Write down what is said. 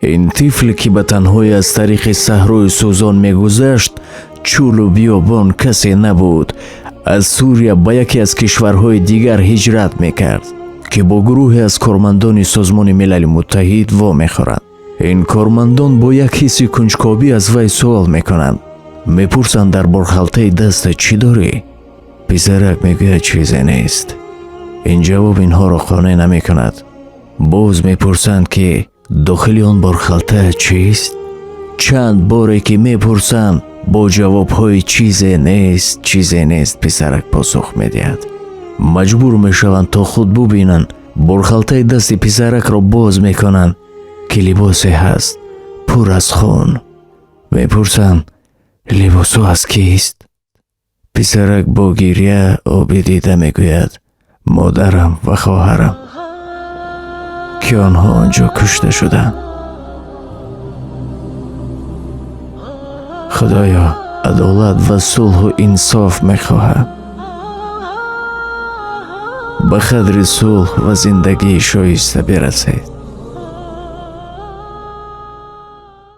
Ин тифле, ки ба танҳоӣ аз тариқи саҳрои сӯзон мегузашт, чӯлу биёбон, касе набуд, аз Сурия ба яке аз кишварҳои дигар ҳиҷрат мекард, ки бо гурӯҳе аз кормандони Созмони Милали Муттаҳид вомехӯранд. Ин кормандон бо як ҳисси кунҷкобӣ аз вай суол мекунанд, мепурсанд: «Дар борхалтаи дастат чӣ дорӣ?» Писарак мегӯяд: «Чизе нест». Ин ҷавоб инҳоро қонеъ намекунад. Боз мепурсанд, ки дохили он борхалта чист. Чанд боре ки мепурсанд, бо ҷавобҳои «чизе нест, чизе нест» писарак посух медиҳад. Маҷбур мешаванд, то худ бубинанд. Борхалтаи дасти писаракро боз мекунанд, ки либосе ҳаст пур аз хун. Мепурсанд: «Либосу аз кист?» Писарак бо гиря оби дида мегӯяд: «Модарам ва хоҳарам, ки онҳо он ҷо кушта шуданд». Худоё, адолат ва сулҳу инсоф мехоҳам. Ба қадри сулҳ ва зиндагии шоиста бирасед.